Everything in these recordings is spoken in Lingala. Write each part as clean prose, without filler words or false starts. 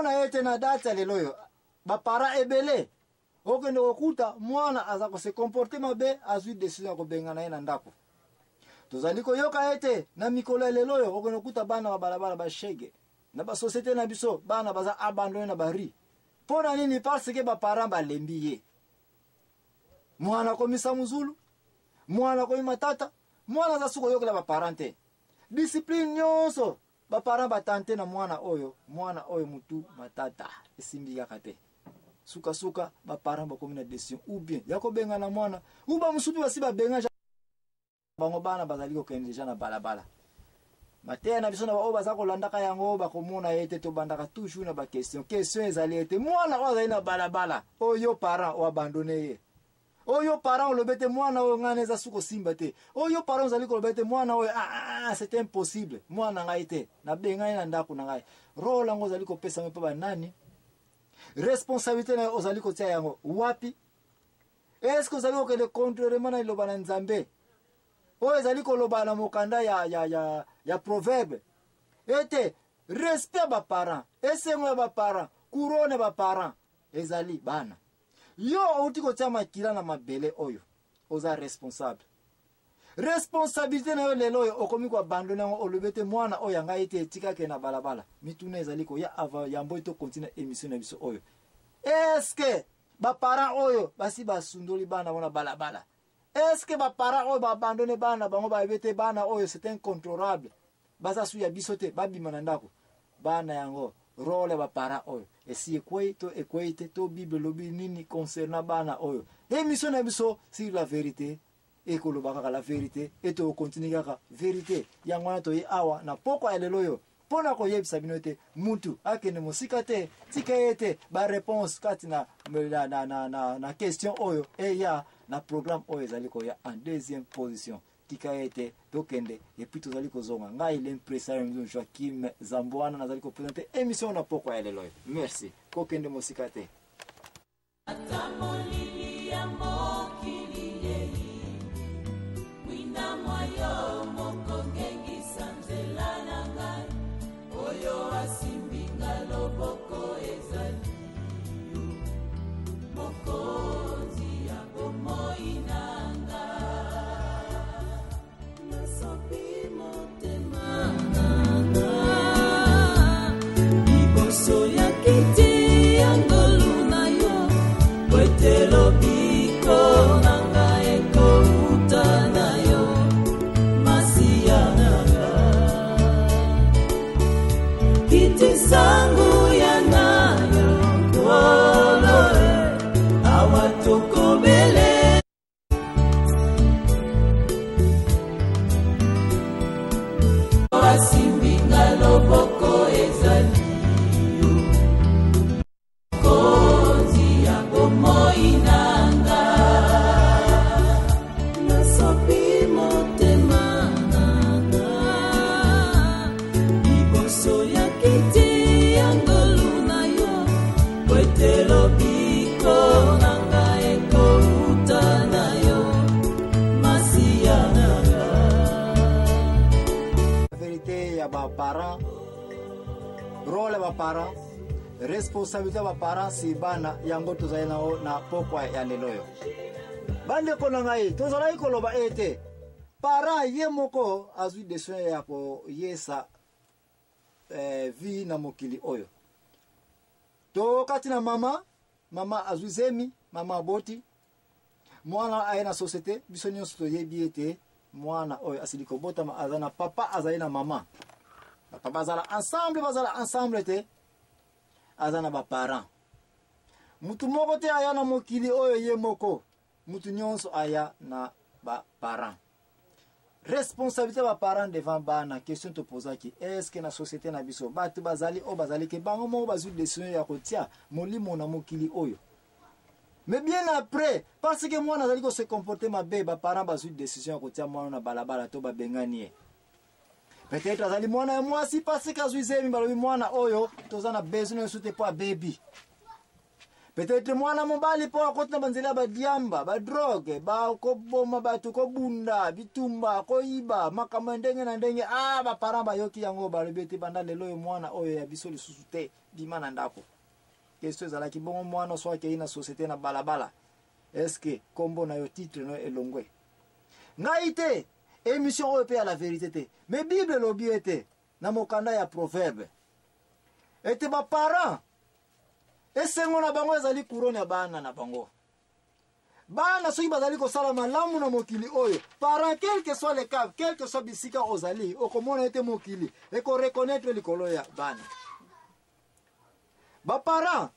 Ete na date ya lelo oyo, baparent ebele okende kokuta mwana aza kose comporter mabe, azwi décision ya kobengana ye na ndako. Tozali koyoka ete na mikolo ya lelo oyo, okende kokuta bana babalabala, bashege na basociété na biso, bana baza abandonnés na barue. Mpo na nini? Parce que baparent balembi ye. Mwana akomisa mozulu, mwana akomi matata, mwana aza suki koyokela baparent te. Discipline nyonso baparent batenter na mwana oyo, mwana oyo mutu matata, esimbi kaka te. Sukasuka baparent bakomi na décision ou bien ya kobengana mwana, ou bamosusu mpe basi babenga bango, bana bazali kokende déjà na balabala. Mateya na biso, na baoyo baza kolandaka yango, bakomona ye te. Tobandaka toujours na baquestion. Question ezali ete mwana oyo azali na balabala oyo, parent oabandonner ye, oyo parent olobi ete mwana oyo ngai na eza suki osimba te, oyo parent ozali koloba ete mwana oyo, ah, ah, c'est impossible, mwana ngai te, nabengani na ndako na ngai, rôle yango ozali kopesa ngo mpe banani? Responsabilité na yo ozali kotia yango wapi? Est-ce ozali kokende contrairement na liloba na Nzambe oyo ezali koloba na mokanda ya Proverbe ete respect ya baparent, esengo ya baparent, couronne ya baparent ezali bana? Yo outi kotia makila na mabele oyo, oza responsable. Responsabilité na yo lelo oyo okomi koabandonner yango, olobi ete mwana oyo ya ngai te, etikake na balabala. Mituna ezali koya avant yambo tocontinuer émission na biso oyo: est-ce baparent oyo basi basundoli bana bango na balabala, est-ce baparent oyo baabandonner bana bango, bayebi ete bana oyo c'est incontrôlable, baza su ya biso te, babima na ndako, bana yango, rôle ya baparent oyo esi ekwei to ekwei te? To Bible elobi nini concernant bana oyo? Émission na biso sur la vérité ekoloba kaka la vérité e tokontinue kaka vérité. Yango wana toye awa na pokwa ya lelo oyo mpo na koyebisa bino ete mutu akende mosika te, tika ye ete baréponse kati na question oyo eya na programme oyo ezali koya en deuxième position. Tika ye ete tokende et puis tozali kozonga. Ngai, l'impresario Joaquim Zambwana, nazali koprésenter émission na pokwa ya lelo oyo. Merci, kokende mosika te. Ata molili ya mokili yei, mwinda mwa yo mokongengisa nzela na ngai. Oyo asimbi nga loboko ezali yo, mokonzi ya bomoi na nga. Nasopi motema na nga liboso ya kiti ya ngolu na yo, po ete lobiko na ngai ekouta na yo, Masiya na nga. Kitisa nguya na yo, Nkolo e, awa tokobele. Asimbi nga loboko ezali yo, mokonzi ya bomoi na nga. Nasopi motema na nga liboso ya kiti ya ngolu na yo, po ete lobiko na ngai ekouta na yo, Masiya na nga. Vérité ya baparent, rôle ya baparent, responsabilité ya baparent si bana, yango tozali nango na pokwa ya lelo oyo. Bandeko na ngai, tozalaki koloba ete parent ye moko azwi décision ya koyesa vie na mokili oyo. To kati na mama, mama azwi zemi, mama aboti mwana, aye na société. Biso nyonso toyebi ete mwana oyo asili kobotama aza na papa, azali na mama. Bapapa bazala ensemble, bazala ensemble te, aza na baparent. Mutu moko te aya na mokili oyo ye moko, mutu nyonso aya na baparent. Responsabilité ya baparent devant bana, question topozaki: est-ce na société na biso bato bazali oyo bazali ke bango moko bazwi décision ya kotia molimo na mokili oyo, mais bien après, parce que mwana azali kose comporter mabe, baparent bazwi décision ya kotia mwana na balabala to babengani ye? Peut-être azali mwana ya mwasi, parce que azwi zemi, balobi mwana oyo toza na besoin na biso te mpo abebi. Peut-être mwana mobali mpo akoti na banzela ya badiamba, badrogue, bakoboma bato, kobunda bitumba, koyiba, makambo ya ndenge na ndenge. Baparent bayoki yango, balobi ete banda lelo oyo mwana oyo ya biso lisusu te, bima na ndako. Question ezalaki bongo, mwana so akei na société, na balabala, est-ce kombo na yo, titre na yo elongwe? Ngai te, émission oyo mpe ya la vérité te, mais Bible elobi ete na mokanda ya Proverbe ete baparent, esengo na bango ezali couronne ya bana na bango. Bana soki bazali kosala malamu na mokili oyo, parent, quel que soit le cas, quel que soit bisika ozali, okomona ete mokili ekoreconnaître likolo ya bana. Baparent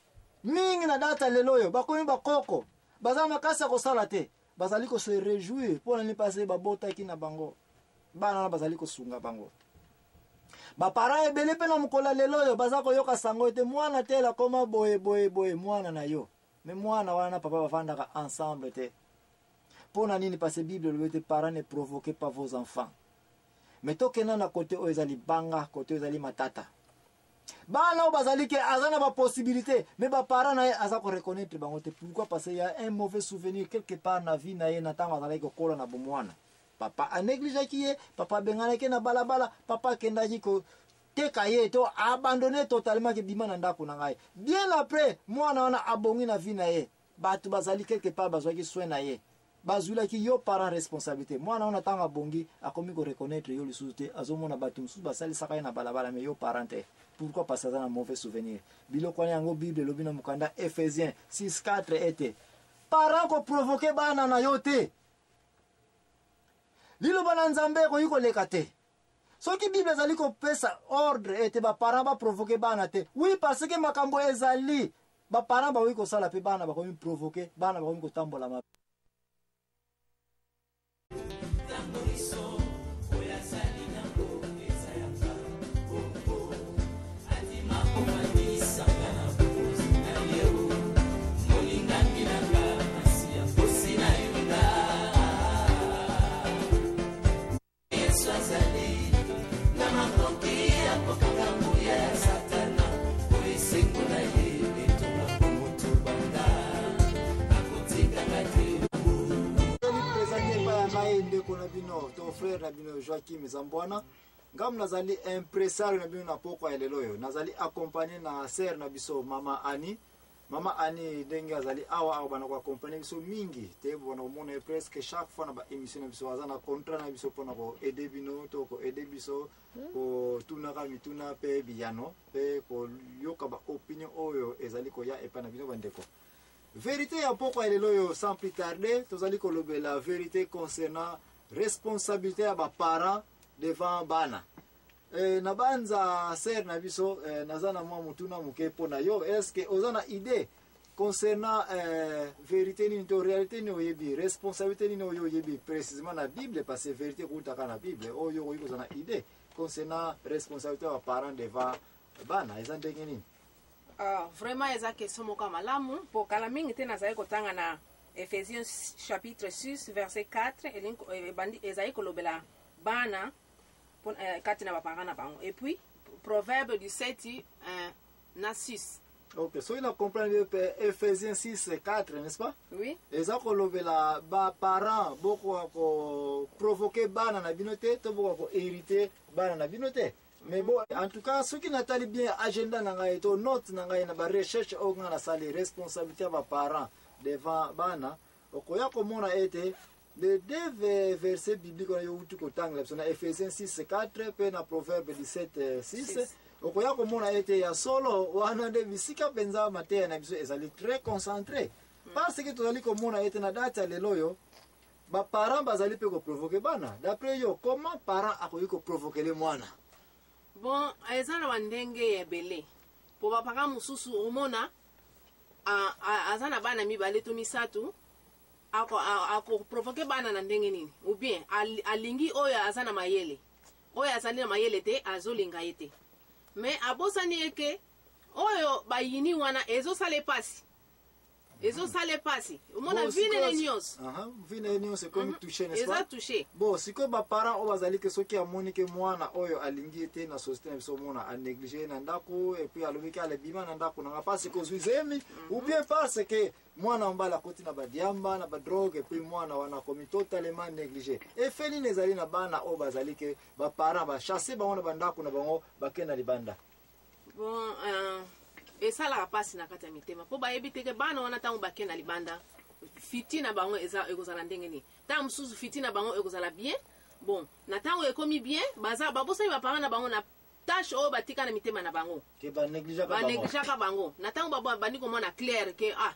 mingi na data lelo oyo bakomi bakoko, baza makasi ya kosala te, bazali kose réjouir. Mpo na nini? Mpasi babotaki na bango bana wana bazali kosunga bango. Baparent ebele mpe na mokolo ya lelo oyo baza koyoka sango ete mwana te akoma boye boye boye, mwana na yo, mais mwana wana na papa bavandaka ensemble te. Mpo na nini? Parce Bible elobi ete parent, ne provoquez pas vos enfants. Mais tokenda na kote oyo eza libanga, kote oyo ezali matata. Bana oyo bazali ke aza na bapossibilité, mais baparent na ye aza koreconnaître bango te. Pourquoi? Parce que ya un mauvais souvenir quelque part na vie na ye. Na ntango azalaki kokola na bomwana, papa anégligeaki ye, papa abenganaki ye na balabala, papa akendaki koteka ye to abandonné totalement, ke bima na ndako na ngai. Bien après, mwana wana abongi na vie na ye, bato bazali quelque part bazwaki soin na ye, bazwilaki yo parent responsabilité. Mwana wana, ntango abongi, akomi koreconnaître yo lisusu te. Azomona bato mosusu basalisaka ye na balabala, mais yo parent te. Pourquoi? Parce aza na mauvais souvenir. Biloko wana, yango Bible elobi na mokanda Éphésiens 6 4 ete parent, koprovoquer bana na yo te. Liloba na Nzambe ekoki koleka te. Soki Bible ezali kopesa ordre ete baparent baprovoquer bana te, oui, parce que makambo ezali baparent bakoki kosala mpe bana bakomi provoquer, bana bakomi kotambola mabe. Ntango liso oyo azali nango eza yanga oo, andima kofandisanga na bokonzi na ye o, molingami nanga Masiya, nkosi na Yuda. Yesu azali na makoki ya kokanga nguya ya Satana, po esengo na ye etonga po motu banda akotikanga te. Présente epai ya ngai, ndeko na bino to frère na bino Joakim Zambwana. Ngambu nazali impresario na bino na pokwa ya lelo oyo. Nazali accompagné na sœur na biso, mama Ani. Mama Ani, ndenge azali awa awa, bana koaccompagner biso mingi te, bana komona ye presque chaque fois na baémission na biso. Aza na contrat na biso mpona koaider bino to koaider biso kotunaka mituna mpe biyano mpe koyoka baopinion oyo ezali koya epai na bino bandeko. Vérité ya pokwa ya lelo oyo, sans plus tarder, tozali kolobela vérité concernant responsabilité ya baparent devant bana. Na banza, sœur na biso, naza na mwa motuna moke mpo na yo. Est-ce oza na idée concernant vérité nini to réalité nini oyebi, responsabilité nini oyo oyebi précisément na Bible? Parce que vérité ekutaka na Bible. Oyo okoki kozala na idée concernant responsabilité ya baparent devant bana eza ndenge nini? Vraiment eza question moko ya malamu, mpo kala mingi te nazali kotanga na Éphésiens chapitre 6 verset 4, ezali kolobela bana kati na baparent na bango, et puis Proverbe 17 na 6. Ok, soki na comprendre bien mpe, Éphésiens 6 4, n'est-ce pas? Oui. Eza kolobela baparent bokoka koprovoquer bana na bino te to bokoka kohériter bana na bino te. Mais bon, en tout cas, soki natali bien agenda na ngai to note na ngai na barecherche oyo ngai nasali, responsabilité ya baparent devant bana, okoya komona ete les deux versets bibliques wana yo uti kotangela biso na Éphésiens 6 4 mpe na Proverbe 17 6, Six. Okoya komona ete ya solo wana nde bisika mpenza mateya na biso ezali très concentré, parce que tozali komona ete na date ya lelo oyo baparent bazali mpe koprovoquer bana. D'après yo, comment parent akoki koprovoquer mwana? Bon, eza na bandenge ya ebele, mpo baparent mosusu omona aza na bana mibale to misato, akoprovoquer bana na ndenge nini? Ou bien alingi oyo aza na mayele, oyo azali na mayele te azolinga ye te, mais abosani ye ke oyo bayini wana ezosala epasi. Ezosala epasi omona Bon, vie sikoyo- nene nyonso. Aha, vie na ye nyonso ekomi touché, n'est-ce Eza pas? touché. Bon, sikoyo baparent oyo bazali ke soki amoni ke mwana oyo alingi ye te na société na biso, omona anéglige ye na ndako, et puis alobi ke alebima na ndako nanga parce que ozwi zemi, ou bien parce que mwana mobali akoti na badiamba, na badrogue, et puis mwana wana akomi totalement négligé. Effet nini ezali na bana oyo bazali ke baparent bachasse bango na bandako na bango, bakende na libanda? Bon, esalaka mpasi na kati ya mitema, mpo bayebi te ke bana wana, ntango bakende na libanda, futur na bango eza ekozala ndenge nini. Ntango mosusu futur na bango ekozala bien. Bon, na ntango ekomi bien, baza babosani baparent na bango na tâche oyo batika na mitema na bango. Ke banégligeaka bango. Banégligeaka bango. Na ntango bandi komona clair ke ah,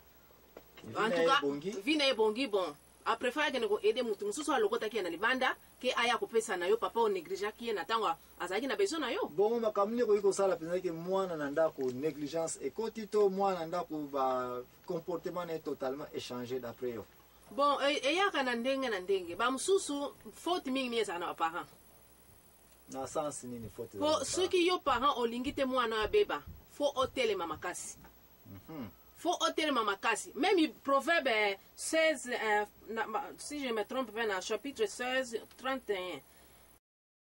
en Vie na tout ye cas ebongi. Vie na ye ebongi. Bon, apréfère akende koaider motu mosusu alokotaki ye na libanda ke aya kopesa na yo papa onégligeaki ye na ntango azalaki na besoin na yo. Bongo makambo nini ekoki kosala mpenza ke mwana na ndako négligence ekoti, to mwana na ndako ba comportement na ye totalement échangé, d'après yo? Bon, eyaka na ndenge na ndenge. Bamosusu, faute mingi mingi ezala na baparent. Na sens nini faute Po ezala na soki yo parent olingi te mwana oyo abeba, faut otelema makasi. Faut otelema makasi. Même proverbe 16, si je me trompe pas, na chapitre 16 31.